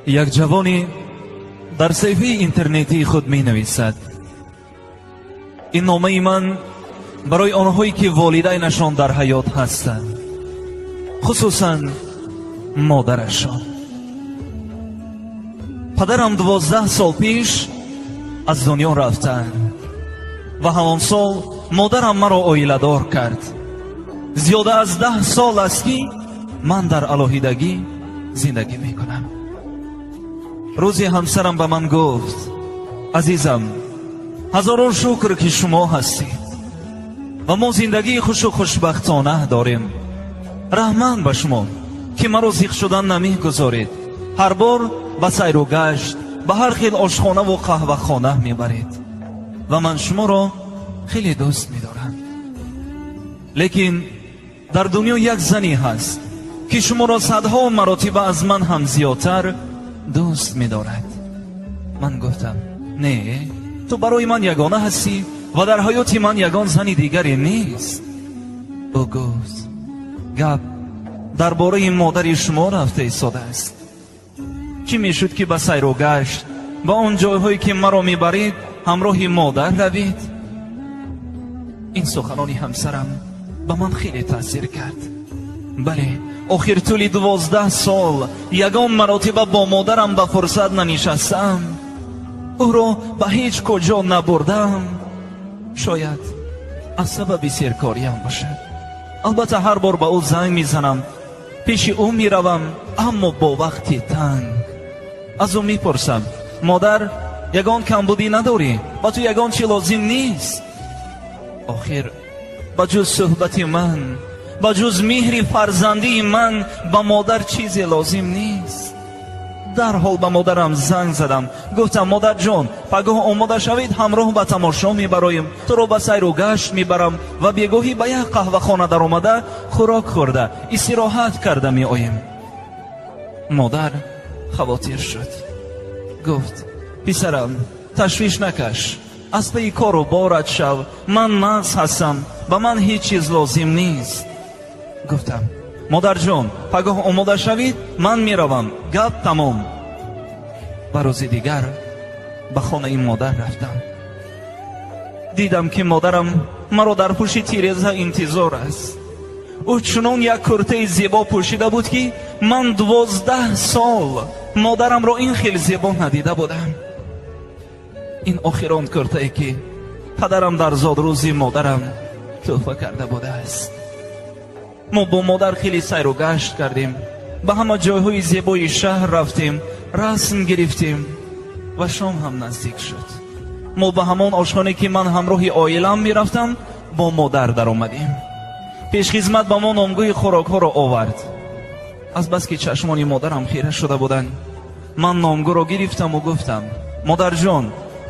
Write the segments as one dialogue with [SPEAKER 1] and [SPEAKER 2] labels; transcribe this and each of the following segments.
[SPEAKER 1] Як ҷавоне дар саҳифаи интернетии худ менависад: ин номаи ман барои онҳое ки волидайнашон дар ҳаёт ҳастанд, хусусан модарашон. Падарам 12 сол пеш аз дунё рафтанд ва ҳамон сол модарам маро оиладор кард. Зиёда аз 10 сол аст, ки ман дар алоҳидагӣ зиндагӣ мекунам. Рӯзе ҳамсарам ба ман гуфт: «Азизам, ҳазорон шукр, ки шумо ҳастед ва мо зиндагии хушу хушбахтона дорем. Раҳмат ба шумо, ки маро зиқ шудан намегузоред, ҳар бор ба сайру гашт, ба ҳар хел ошхонаву қаҳвахона мебаред ва ман шуморо хеле дӯст медорам. Лекин дар дунё як зане ҳаст, ки шуморо садҳо маротиба аз ман ҳам зиёдтар дӯст медорад». Ман гуфтам: «Не, ту барои ман ягона ҳастӣ ва дар ҳаёти ман ягон зани дигаре нест». Ӯ гуфт: «Гап дар бораи модари шумо рафта истодааст. Чӣ мешуд, ки ба сайру гашт, ба он ҷойҳое ки маро мебаред, ҳамроҳи модар равед?» Ин суханони ҳамсарам ба ман хеле таъсир кард. Бале, охир тӯли 12 сол ягон маротиба бо модарам ба фурсат нанишастам, ӯро ба ҳеҷ куҷо набурдам. Шояд аз сабаби серкориям бошад. Албатта, ҳар бор ба ӯ занг мезанам, пеши ӯ меравам, аммо бо вақти танг аз ӯ мепурсам: «Модар, ягон камбудӣ надорӣ? Ба ту ягон чӣ лозим нест?» Охир ба ҷуз суҳбати ман, ба ҷуз меҳри фарзандии ман ба модар чизе лозим нест. Дарҳол ба модарам занг задам, гуфтам: «Модарҷон, пагоҳ омода шавед, ҳамроҳ ба тамошо мебароем, туро ба сайру гашт мебарам ва бегоҳӣ ба як қаҳвахона даромада, хӯрок хӯрда, истироҳат карда меоем». Модар хавотир шуд, гуфт: «Писарам, ташвиш накаш, аз пайи кору борат шав, ман нағз ҳастам, ба ман ҳеҷ чиз лозим нест». Гуфтам: «Модарҷон, пагоҳ омода шавед, ман меравам, гап тамом». Ба рӯзи дигар ба хонаи модар рафтам. Дидам, ки модарам маро дар пушти тиреза интизор аст. Ӯ чунон як куртаи зебо пӯшида буд, ки ман 12 сол модарамро ин хел зебо надида будам. Ин охирон куртае, ки падарам дар зодрӯзи модарам тӯҳфа карда будааст. Мо бо модар хеле сайру гашт кардем, ба ҳама ҷойҳои зебои шаҳр рафтем, расм гирифтем ва шом ҳам наздик шуд. Мо ба ҳамон ошхонае, ки ман ҳамроҳи оилам мерафтам, бо модар даромадем. Пешхизмат ба мо номгӯи хӯрокҳоро овард. Азбаски чашмони модарам хира шуда буданд, ман номгӯро гирифтаму гуфтам: «Модарҷон,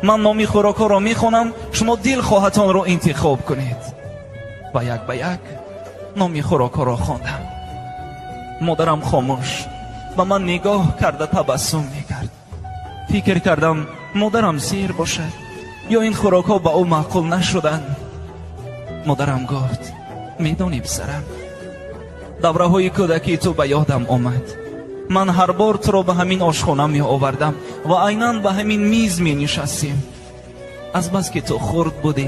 [SPEAKER 1] ман номи хӯрокҳоро мехонам, шумо дилхоҳатонро интихоб кунед». Ва як ба як номи хӯрокҳоро хондам. Модарам хомӯш ба ман нигоҳ карда табассум мекард. Фикр кардам, модарам сер бошад ё ин хӯрокҳо ба ӯ маъқул нашуданд. Модарам гуфт: «Медонӣ, писарам, давраҳои кӯдакии ту ба ёдам омад. Ман ҳар бор туро ба ҳамин ошхона меовардам ва айнан ба ҳамин миз менишастем. Азбаски ту хурд будӣ,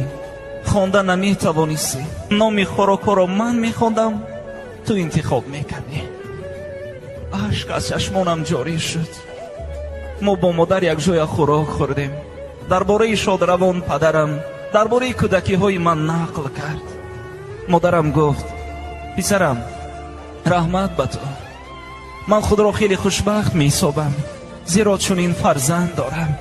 [SPEAKER 1] хонда наметавонистӣ, номи хӯрокҳоро ман мехондам, ту интихоб мекардӣ». Ашк аз чашмонам ҷорӣ шуд. Мо бо модар якҷоя хӯрок хӯрдем. Дар бораи шодравон падарам, дар бораи кӯдакиҳои ман нақл кард. Модарам гуфт: «Писарам, раҳмат ба ту. Ман худро хеле хушбахт меҳисобам, зеро чунин фарзанд дорам».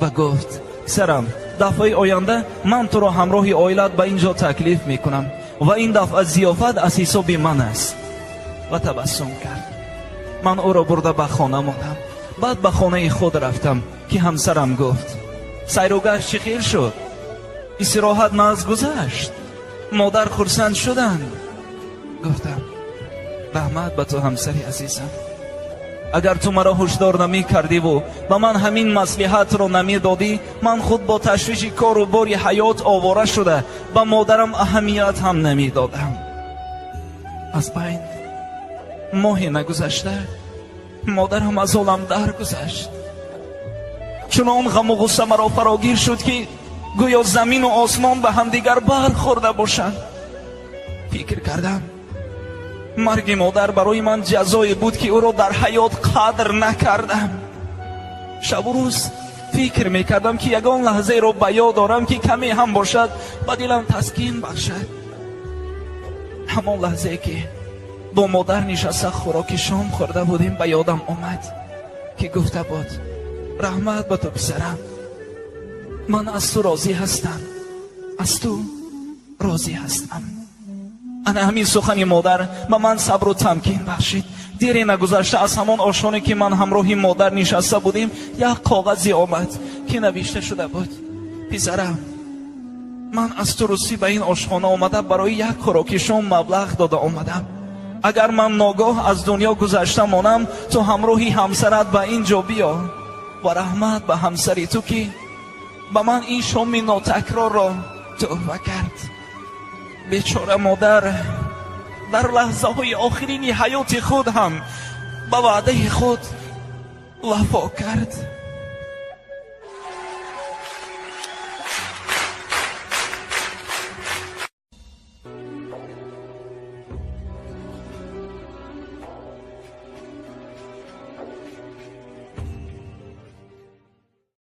[SPEAKER 1] Ва гуфт: «Писарам, дафъаи оянда ман туро ҳамроҳи оилат ба ин ҷо таклиф мекунам ва ин дафъа зиёфат аз ҳисоби ман аст». Ва табассум кард. Ман ӯро бурда ба хона мондам. Баъд ба хонаи худ рафтам, ки ҳамсарам гуфт: «Сайругашт чӣ хел шуд? Истироҳат нағз гузашт? Модар хурсанд шуданд?» Гуфтам: «Раҳмат ба ту, ҳамсари азизам. Агар ту маро ҳушдор намекардиву ба ман ҳамин маслиҳатро намедодӣ, ман худ бо ташвиши кору бори ҳаёт овора шуда, ба модарам аҳамият ҳам намедодам». Аз байн моҳе нагузашта Модарам аз олам даргузашт. Чунон ғаму ғусса маро фарогир шуд, ки гӯё замину осмон ба ҳамдигар бархӯрда бошанд. Фикр кардам, марги модар барои ман ҷазое буд, ки ӯро дар ҳаёт қадр накардам. Шабу рӯз фикр мекардам, ки ягон лаҳзаеро ба ёд дорам, ки каме ҳам бошад, ба дилам таскин бахшад. Ҳамон лаҳзае, ки бо модар нишаста хӯроки шом хӯрда будем, ба ёдам омад, ки гуфта буд: «Раҳмат ба ту, писарам, ман аз ту розӣ ҳастам, аз ту розӣ ҳастам». Ана ҳамин сухани модар ба ман сабру тамкин бахшид. Дере нагузашта аз ҳамон ошхоне, ки ман ҳамроҳи модар нишаста будем, як коғазе омад, ки навишта шуда буд: «Писарам, ман аз Турусӣ ба ин ошхона омада, барои як хӯроки шом маблағ дода омадам. Агар ман ногоҳ аз дунё гузашта монам, ту ҳамроҳи ҳамсарат ба ин ҷо биё ва раҳмат ба ҳамсари ту, ки ба ман ин шоми нотакрорро тӯҳфа кард». Бечора модар дар лаҳзаҳои охирини ҳаёти худ ҳам ба ваъдаи худ вафо кард.